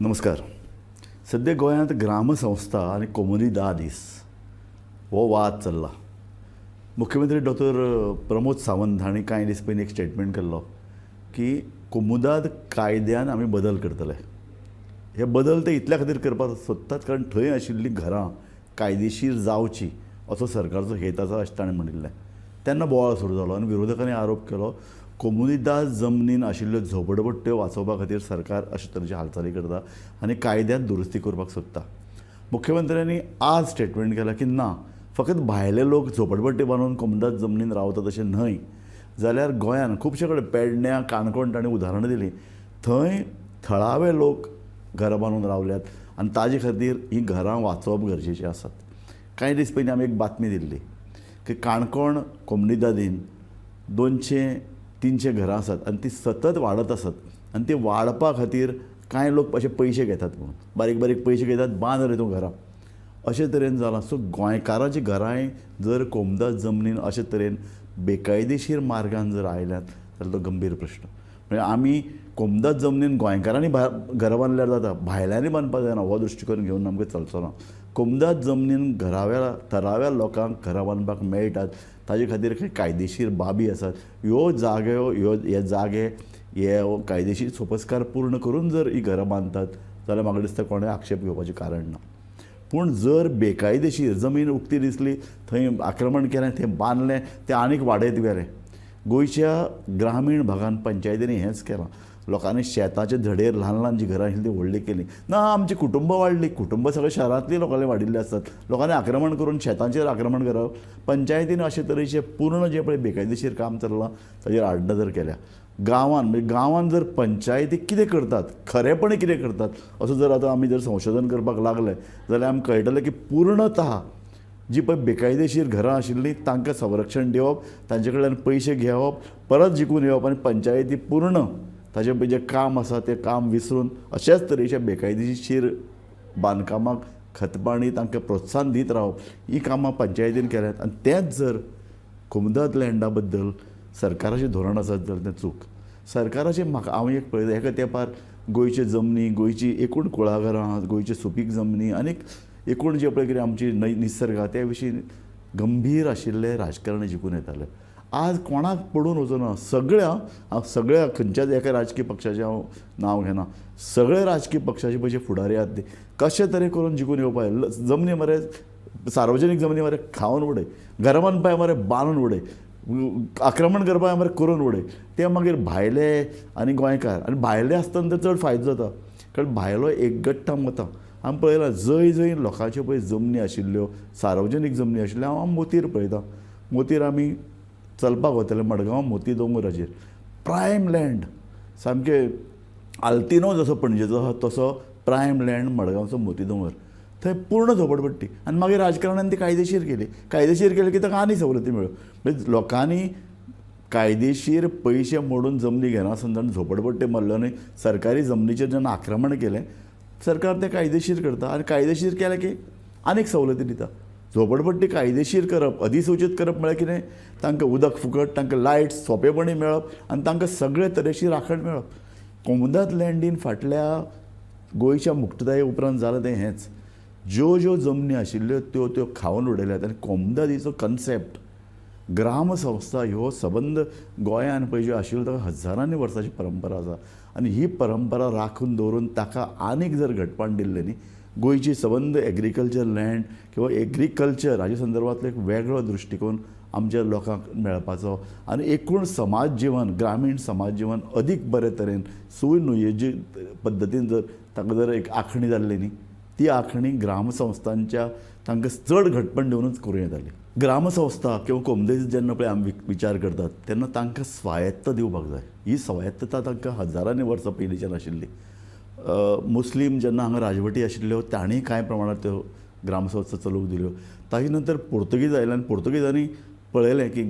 नमस्कार. सद्या गोंयांत ग्रामसंस्था आनी कोमुनिदादीस हो वाद चल्ला. मुख्यमंत्री डॉक्टर प्रमोद सावंत हांणी कांय दीस पयलीं एक स्टेटमेंट केल्लो की कोमुदाद कायद्यान आमी बदल करतले. हे बदल ते इतल्या खातीर करपाक सोदतात कारण थंय आशिल्लीं घरां कायदेशीर जावची असो सरकारचो हेत आसा अशें ताणें म्हणिल्लें. तेन्ना बोवाळ सुरू जालो आनी विरोधकांनी आरोप केलो कोमुनिदाद जमनीन आशिल्ल्यो झोपडपट्ट्यो वाचोवपा खातीर सरकार अशे तरेची हालचाली करता आनी कायद्यांत दुरुस्ती करपाक सोदता. मुख्यमंत्र्यांनी आज स्टेटमेंट केलां की ना, फकत भायले लोक झोपडपट्टी बांदून कोमुनिदाद जमनीन रावतात अशें न्हय, जाल्यार गोंयांत खुबशे कडेन पेडण्यां काणकोण ताणें उदाहरणां दिलीं, थंय थळावे लोक घरां बांदून रावल्यात आनी ताजे खातीर हीं घरां वाचोवप गरजेचीं आसात. कांय दीस पयलीं आमी एक बातमी दिल्ली की काणकोण कोमुनिदादीन 200-300 घरां आसात आनी ती सतत वाडत आसात आनी ती वाडपा खातीर कांय लोक अशे पयशे घेतात म्हणून बारीक बारीक पयशे घेतात, बांद रे तूं घरां, अशे तरेन जालां. सो गोंयकारांची घरांय जर कोमुनिदाद जमनीन अशे तरेन बेकायदेशीर मार्गान जर आयल्यात जाल्यार तो गंभीर प्रश्न. म्हणजे आमी कोमुनिदाद जमनीन गोंयकारांनी घरां बांदल्यार जाता, भायल्यांनी बांदपाक जायना हो दृश्टिकोन घेवन आमकां चलचो ना. कोमुनिदाद जमनीन घराव्या थळाव्या लोकांक घरां बांदपाक मेळटात ताजे खातीर कांय कायदेशीर बाबी आसात. ह्यो जाग्यो ह्यो हे जागे हे कायदेशीर सोपस्कार पूर्ण करून जर ही घरां बांदतात जाल्यार म्हाका दिसता कोणें आक्षेप घेवपाचें कारण ना. पूण जर बेकायदेशीर जमीन उक्ती दिसली, थंय आक्रमण केलें, थंय बांदलें, तें आनीक वाडयत गेलें. गोंयच्या ग्रामीण भागान पंचायतींनी हेंच केलां. लोकांनी शेताचे धडेर ल्हान ल्हान जीं घरां आशिल्लीं तीं व्हडलीं केलीं. ना आमची कुटुंबां वाडलीं, कुटुंबां सगळीं शारांतलीं लोकांनी वाडिल्लीं आसतात. लोकांनी आक्रमण करून शेतांचेर आक्रमण करप. पंचायतीन अशे तरेचें पूर्ण जें पळय बेकायदेशीर काम चल्लां ताजेर आडनदर केल्या. गांवान म्हणजे गांवान जर पंचायती कितें करतात, खरेपणी कितें करतात असो जर आतां आमी जर संशोधन करपाक लागले जाल्यार आमकां कळटलें की पूर्णतः जी पळय बेकायदेशीर घरां आशिल्लीं तांकां संरक्षण दिवप, तांचे कडल्यान पयशे घेवप, परत जिखून येवप आनी पंचायती पूर्ण ताजें पळय जें काम आसा तें काम विसरून अशेच तरेच्या बेकायदेशीर बांदकामाक खतपाणी तांकां प्रोत्साहन दीत रावप, हीं कामां पंचायतीन केल्यात. आनी तेंच जर कोमुनिदाद लँडा बद्दल सरकाराचें धोरण आसत जाल्यार तें चूक. सरकाराचें म्हाका हांव एक पळयता एका तेंपार गोंयच्यो जमनी, गोंयची एकूण कुळागरां, गोंयच्यो सुपीक जमनी आनीक एकूण जें पळय कितें आमची निसर्ग आहा त्या विशीं गंभीर आशिल्ले राजकारणी जिखून येताले. आज कोणाक पडून वचना, सगळ्या हांव सगळ्या खंयच्याच एका राजकीय पक्षाचें हांव नांव घेना, सगळे राजकीय पक्षाचे पळय जे फुडारी आहात ते कशे तरेन करून जिखून येवपाक जमनी मरे, सार्वजनीक जमनी मरे खावन उडय, घरां बांदपाक मरे बांदून उडय, आक्रमण करपाक मरे करून उडय. ते मागीर भायले आनी गोंयकार, आनी भायले आसतना तर चड फायदो जाता कारण भायलो एकगट्टा मतां आमी पळयलां. जंय जंय लोकांच्यो पळय जमनी आशिल्ल्यो, सार्वजनीक जमनी आशिल्ल्यो, हांव मोतीर पळयतां. मोतीर आमी चलपाक वताले मडगांव मोती दोंगराचेर, प्रायम लँड, सामकें आल्तिनो जसो पणजेचो आसा तसो प्रायम लँड मडगांवचो मोती दोंगर, थंय पूर्ण झोपडपट्टी. आनी मागीर राजकारणान ती कायदेशीर केली. कायदेशीर केली की ताका आनी सवलती मेळ्ळ्यो. म्हणजे लोकांनी कायदेशीर पयशे मोडून जमनी घेनासतना ताणें झोपडपट्टी मारल्यो आनी सरकारी जमनीचेर जेन्ना आक्रमण केलें सरकार तें कायदेशीर करता आनी कायदेशीर केलें की आनीक सवलती दिता. झोपडपट्टी कायदेशीर करप, अधिसुचीत करप म्हळ्यार कितें, तांकां उदक फुकट, तांकां लायट सोंपेपणी मेळप आनी तांकां सगळे तरेची राखण मेळप. कोमुनिदाद लँडीन फाटल्या गोंयच्या मुक्तताये उपरांत जालां तें हेंच, ज्यो ज्यो जमनी आशिल्ल्यो त्यो त्यो खावन उडयल्यात. आनी कोमुनिदादीचो कन्सेप्ट ग्रामसंस्था ह्यो सबंद गोंयान पळय ज्यो आशिल्ल्यो ताका हजारांनी वर्सांची परंपरा आसा आनी ही परंपरा राखून दवरून ताका आनीक जर घटपाण दिल्लें न्ही, गोंयची सबंद एग्रीकल्चर लँड किंवा एग्रीकल्चर हाजे संदर्भांतलो एक वेगळो दृश्टिकोन आमच्या लोकांक मेळपाचो आनी एकूण समाज जिवन, ग्रामीण समाज जिवन अदीक बरे तरेन सुनियोजीत पद्दतीन जर ताका जर एक आंखणी जाल्ली न्ही, ती आंखणी ग्रामसंस्थांच्या तांकां चड घटपण दिवनूच करूं येताली. ग्रामसंस्था किंवा कोमुनिदाद जेन्ना पळय आमी विचार करतात तेन्ना तांकां स्वायत्त दिवपाक जाय. ही स्वायत्तता तांकां हजारांनी वर्सां पयलींच्यान आशिल्ली. मुस्लीम जेन्ना हांगा राजवटी आशिल्ल्यो तांणी कांय प्रमाणांत त्यो ग्रामसंस्था चलोवंक दिल्यो. ताजे नंतर पुर्तुगीज आयले आनी पुर्तुगीजांनी पळयलें की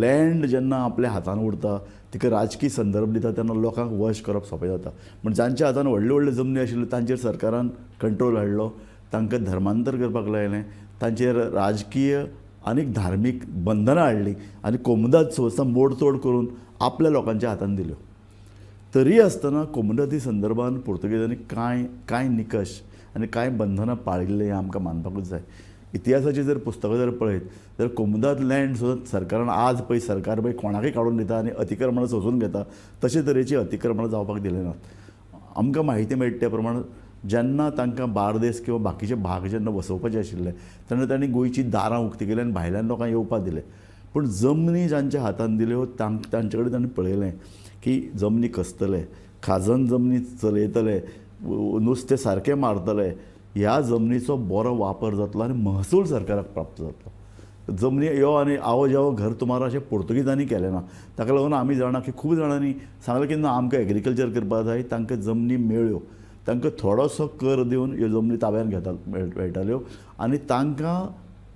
लँड जेन्ना आपल्या हातान उरता तिका राजकीय संदर्भ दिता तेन्ना लोकांक वश करप सोंपें जाता. पूण जांच्या हातान व्हडल्यो व्हडल्यो जमनी आशिल्ल्यो तांचेर सरकारान कंट्रोल हाडलो, तांकां धर्मांतर करपाक लायलें, तांचेर राजकीय आनी धार्मीक बंधनां हाडलीं आनी कोमुनिदाद संस्था मोडतोड करून आपल्या लोकांच्या हातान दिल्यो. तरी आसतना कोमुनिदादी संदर्भान पुर्तुगेजांनी कांय कांय निकश आनी कांय बंधनां पाळिल्लीं हें आमकां मानपाकूच जाय. इतिहासाची जर पुस्तकां जर पळयत जाल्यार कोमुनिदाद लँड सुद्दां सरकारान आज पळय सरकार पळय कोणाकय काडून दिता आनी अतिक्रमणां सोंसून घेता, तशे तरेची अतिक्रमणां जावपाक दिली नात. आमकां म्हायती मेळटा त्या प्रमाण जेन्ना तांकां बार्देस किंवा बाकीचे भाग जेन्ना वसोवपाचे आशिल्ले तेन्ना तांणी गोंयचीं दारां उक्ती केली आनी भायल्यान लोकांक येवपाक दिलें. पूण जमनी जांच्या हातान दिल्यो तांचे कडेन तांणी पळयलें की जमनी कसतले, खाजन जमनी चलयतले, नुस्तें सारकें मारतले, ह्या जमनीचो बरो वापर जातलो आनी महसूल सरकाराक प्राप्त जातलो. जमनी यो आनी आवो जावो घर तुमारा अशें पुर्तुगेजांनी केलें ना. ताका लागून आमी जाणा की खूब जाणांनी सांगलें की ना आमकां एग्रीकल्चर करपाक जाय, तांकां जमनी मेळ्ळ्यो, तांकां थोडोसो कर दिवन ह्यो जमनी ताब्यान घेता मेळटाल्यो आनी तांकां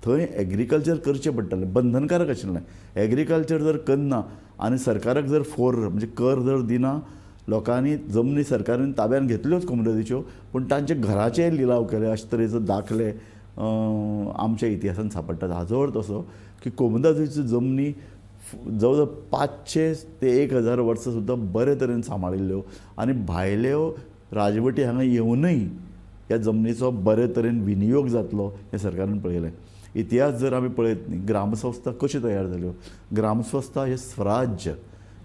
थंय एग्रीकल्चर करचें पडटालें, बंधनकारक आशिल्लें. एग्रीकल्चर जर करना आनी सरकाराक जर फोर म्हणजे कर जर दिना, लोकांनी जमनी सरकारान ताब्यान घेतल्योच कोमुनिदादीच्यो, पूण तांचे घराचे लिलाव केले अशे तरेचो दाखले आमच्या इतिहासांत सांपडटात. हाजो अर्थ असो की कोमुनिदादीच्यो जमनी जवळ जवळ 500 ते 1000 वर्सां सुद्दां बरे तरेन सांबाळिल्ल्यो आनी भायल्यो राजवटी हांगा येवनय ह्या जमनीचो बरे तरेन विनियोग जातलो हें सरकारान पळयलें. इतिहास जर आमी पळयत न्ही, ग्रामसंस्था कश्यो तयार जाल्यो, ग्रामसंस्था हें स्वराज्य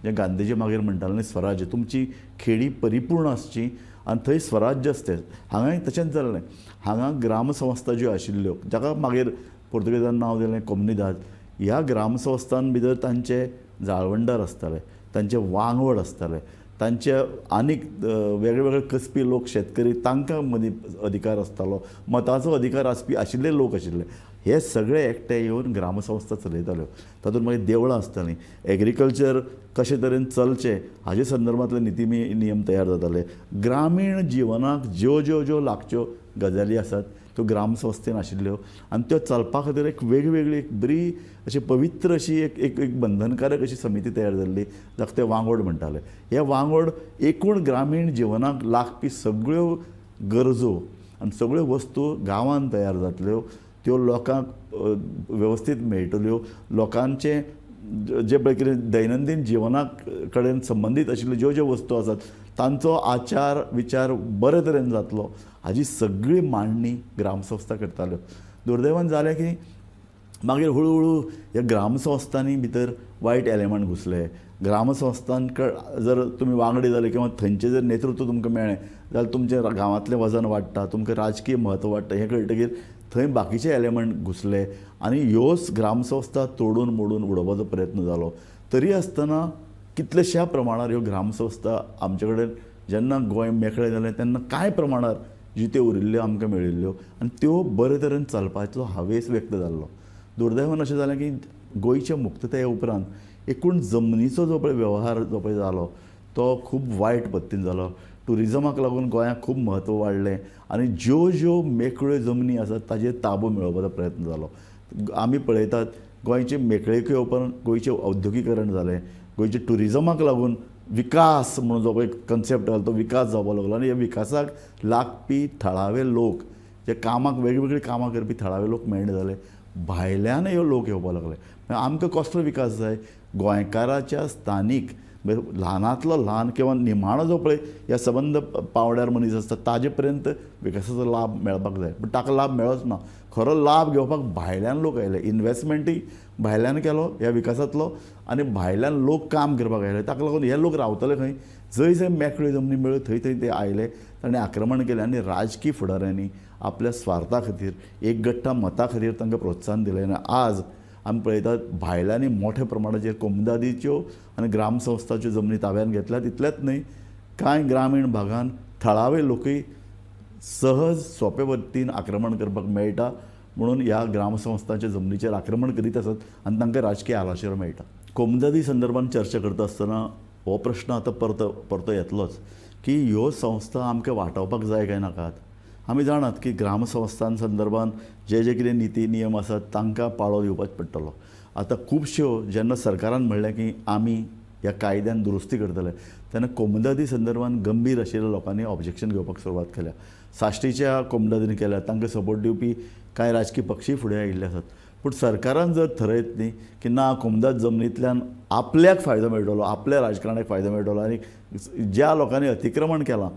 जें गांधीजी मागीर म्हणटाले न्ही, स्वराज्य तुमची खेडी परिपूर्ण आसची आनी थंय स्वराज्य आसतें. हांगाय तशेंच जाल्लें. हांगा ग्रामसंस्था ज्यो आशिल्ल्यो जाका मागीर पुर्तुगेजान नांव दिलें कोमुनिदाद, ह्या ग्रामसंस्थान भितर तांचे जाळवणदार आसताले, तांचे वांगड आसताले, तांचे आनीक वेगळे वेगळे कसपी लोक, शेतकरी, तांकां मदीं अधिकार आसतालो, मताचो अधिकार आसपी आशिल्ले लोक आशिल्ले. हे सगळे एकठांय येवन ग्रामसंस्था चलयताल्यो. तातूंत मागीर देवळां आसतालीं, एग्रीकल्चर कशे तरेन चलचें हाजे संदर्भांतले निती नियम तयार जाताले. ग्रामीण जिवनाक ज्यो ज्यो ज्यो लागच्यो गजाली आसात त्यो ग्रामसंस्थेन आशिल्ल्यो आनी त्यो चलपा खातीर एक वेगवेगळी एक बरी अशी पवित्र अशी एक एक एक बंधनकारक अशी समिती तयार जाल्ली जाका ते वांगोड म्हणटाले. हे वांगोड एकूण ग्रामीण जिवनाक लागपी सगळ्यो गरजो आनी सगळ्यो वस्तू गांवांत तयार जातल्यो, त्यो लोकांक वेवस्थीत मेळटल्यो, लोकांचें जे पळय कितें दैनंदीन जिवनाक कडेन संबंदीत आशिल्ल्यो ज्यो ज्यो वस्तू आसात तांचो आचार विचार बरे तरेन जातलो हाजी सगळी मांडणी ग्रामसंस्था करताल्यो. दुर्दैवान जालें की मागीर हळू हळू ह्या ग्रामसंस्थांनी भितर वायट एलेमंट घुसले. ग्रामसंस्थांक जर तुमी वांगडी जाले किंवा थंयचें जर नेतृत्व तुमकां मेळ्ळें जाल्यार तुमचें गांवांतलें वजन वाडटा, तुमकां राजकीय म्हत्व वाडटा. हें कळटकीर थंय बाकीचे एलेमंट घुसले आनी ह्योच ग्रामसंस्था तोडून मोडून उडोवपाचो प्रयत्न जालो. तरी आसतना कितलेश्या प्रमाणार ह्यो ग्रामसंस्था आमचे कडेन जेन्ना गोंय मेकळें जालें तेन्ना कांय प्रमाणार जित्यो उरिल्ल्यो आमकां मेळिल्ल्यो आनी त्यो बरे तरेन चलपाचो हावेस व्यक्त जाल्लो. दुर्दैवान अशें जालें की गोंयच्या मुक्तताये उपरांत एकूण जमनीचो जो पळय वेव्हार जो पळय जालो तो खूब वायट पद्दतीन जालो. ट्युरिजमाक लागून गोंयाक खूब म्हत्व वाडलें आनी ज्यो ज्यो मेकळ्यो जमनी आसात ताजेर ताबो मेळोवपाचो प्रयत्न जालो. आमी पळयतात गोंयचे मेकळीके उपरांत गोंयचें औद्योगीकरण जालें, गोंयच्या ट्युरिजमाक लागून विकास म्हणून जो पळय कन्सेप्ट आसलो तो विकास जावपाक लागलो आनी ह्या विकासाक लागपी थळावे लोक जे कामाक वेगवेगळीं कामां करपी थळावे लोक मेळना जाले, भायल्यान ह्यो लोक येवपाक लागले. आमकां कसलो विकास जाय? गोंयकाराच्या स्थानीक ल्हानांतलो ल्हान किंवा निमाणो जो पळय ह्या सबंद पावंड्यार मनीस आसता ताजे पर्यंत विकासाचो लाभ मेळपाक जाय, पूण ताका लाभ मेळच ना. खरो लाभ घेवपाक भायल्यान लोक आयले, इन्वेस्टमेंटूय भायल्यान केलो ह्या विकासांतलो आनी भायल्यान लोक काम करपाक आयले. ताका लागून हे लोक रावतले खंय? जंय जंय मेकळ्यो जमनी मेळ्ळ्यो थंय थंय ते आयले, ताणें आक्रमण केलें आनी राजकी फुडाऱ्यांनी आपल्या स्वार्था खातीर एक गट्टा मतां खातीर तांकां प्रोत्साहन दिलें. आनी आज आमी पळयतात भायल्यांनी मोठ्या प्रमाणाचेर कोमुनिदादीच्यो आनी ग्रामसंस्थाच्यो जमनी ताब्यान घेतल्यात. इतलेंच न्हय, कांय ग्रामीण भागान थळावे लोकूय सहज सोंपे पद्दतीन आक्रमण करपाक मेळटा म्हणून ह्या ग्रामसंस्थांच्या जमनीचेर आक्रमण करीत आसात आनी तांकां राजकीय आलाशिरो मेळटा. कोमुनिदादी संदर्भात चर्चा करता आसतना हो प्रश्न आतां परतो परतो येतलोच की ह्यो संस्था आमकां वाटावपाक जाय काय नाकात. आमी जाणात की ग्रामसंस्थां संदर्भात जे जे कितें निती नियम आसात तांकां पाळो दिवपाक पडटलो. आतां खुबश्यो जेन्ना सरकारान म्हणलें की आमी ह्या कायद्यान दुरुस्ती करतले तेन्ना कोमुनिदादी संदर्भात गंभीर आशिल्ल्या लोकांनी ऑब्जेक्शन घेवपाक सुरवात केल्या. साश्टीच्या कोमुनिदादीन केल्या, तांकां सपोर्ट दिवपी कांय राजकीय पक्षूय फुडें आयिल्ले आसात. पूण सरकारान जर थरयत न्ही की ना कोमुनिदाद जमनींतल्यान आपल्याक फायदो मेळटलो, आपल्या राजकारणाक फायदो मेळटलो आनी ज्या लोकांनी अतिक्रमण केलां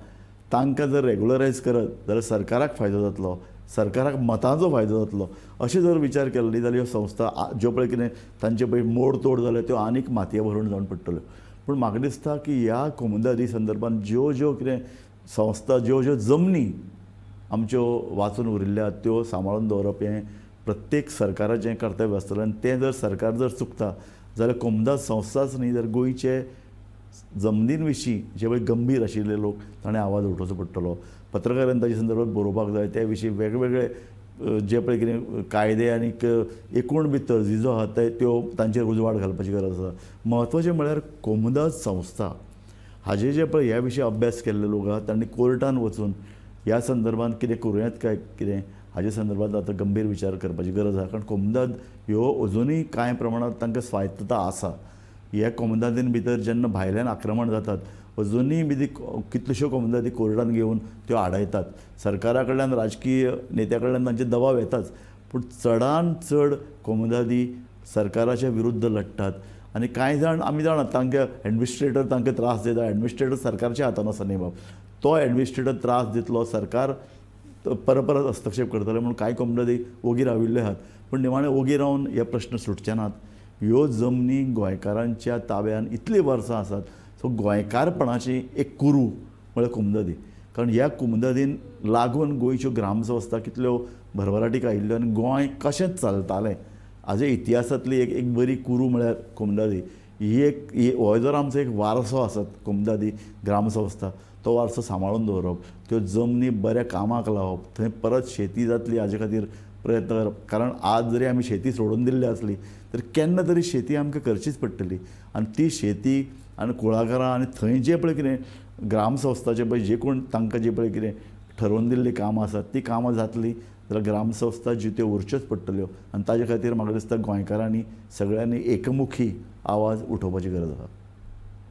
तांकां जर रेगुलरायज करत जाल्यार सरकाराक फायदो जातलो, सरकाराक मतांचो फायदो जातलो. अशें जर विचार केलो न्ही जाल्यार ह्यो संस्था ज्यो पळय कितें तांचे पळय मोडतोड जाल्या त्यो आनीक मातये भरवण जावन पडटल्यो. पूण म्हाका दिसता की ह्या कोमुनिदादी संदर्भात ज्यो ज्यो कितें संस्था, ज्यो ज्यो जमनी आमच्यो वाचून उरिल्ल्या त्यो सांबाळून दवरप हें प्रत्येक सरकाराचें कर्तव्य आसतलें. आनी तें जर सरकार जर चुकता जाल्यार कोमुनिदाद संस्थाच न्ही तर गोंयचे जमनीं विशीं जे पळय गंभीर आशिल्ले लोक ताणें आवाज उठोवचो पडटलो. पत्रकारान ताचे संदर्भात बरोवपाक जाय. त्या विशीं वेगवेगळे जे पळय कितें कायदे आनीक एकूण बी तर्जिजो आहात त्यो तांचेर उजवाड घालपाची गरज आसा. म्हत्वाचें म्हळ्यार कोमुनिदाद संस्था हाजे जे पळय ह्या विशीं अभ्यास केल्ले लोक आहात तांणी कोर्टान वचून ह्या संदर्भात कितें करूं येत काय कितें हाजे संदर्भात आतां गंभीर विचार करपाची गरज आसा. कारण कोमुनिदाद ह्यो अजुनूय कांय प्रमाणांत तांकां स्वायत्तता आसा. ह्या कोमुनिदादीन भितर जेन्ना भायल्यान आक्रमण जातात अजुनूय बी ती कितल्योश्यो कोमुनिदादी कोर्टान घेवन त्यो आडायतात. सरकारा कडल्यान, राजकीय नेत्या कडल्यान तांचेर दबाव येताच, पूण चडान चड कोमुनिदादी सरकाराच्या विरुद्ध लडटात. आनी कांय जाण आमी जाणात तांकां एडमिनिस्ट्रेटर तांकां त्रास दिता. एडमिनिस्ट्रेटर सरकारच्या हातान आसा न्ही बाब, तो एडमिनिस्ट्रेटर त्रास दितलो, सरकार परत परत हस्तक्षेप करतले म्हणून कांय कोमुनिदादी ओगी राविल्ले आहात. पूण निमाणें ओगी रावन हे प्रश्न सुटचे नात. ह्यो जमनी गोंयकारांच्या ताब्यान इतलीं वर्सां आसात, सो गोंयकारपणाची एक कुरू म्हळ्यार कोमुनिदादी. कारण ह्या कोमुनिदादीन लागून गोंयच्यो ग्रामसंस्था कितल्यो भरभराटीक आयिल्ल्यो आनी गोंय कशें चलतालें हाजे इतिहासांतली एक एक बरी कुरू म्हळ्यार कोमुनिदादी. ही एक हो जर आमचो एक वारसो आसत कोमुनिदादी ग्रामसंस्था, तो वारसो सांबाळून दवरप, त्यो जमनी बऱ्या कामाक लावप, थंय परत शेती जातली हाजे खातीर प्रयत्न करप. कारण आज जरी आमी शेती सोडून दिल्ली आसली तर केन्ना तरी शेती आमकां करचीच पडटली. आनी ती शेती आनी कुळागरां आनी थंय जें पळय कितें ग्रामसंस्थाचें पळय जे कोण तांकां जें पळय कितें ठरोवन दिल्लीं कामां आसात ती कामां जातलीं जाल्यार ग्रामसंस्था जित्यो उरच्योच पडटल्यो. आनी ताजे खातीर म्हाका दिसता गोंयकारांनी सगळ्यांनी एकमुखी आवाज उठोवपाची गरज आसा.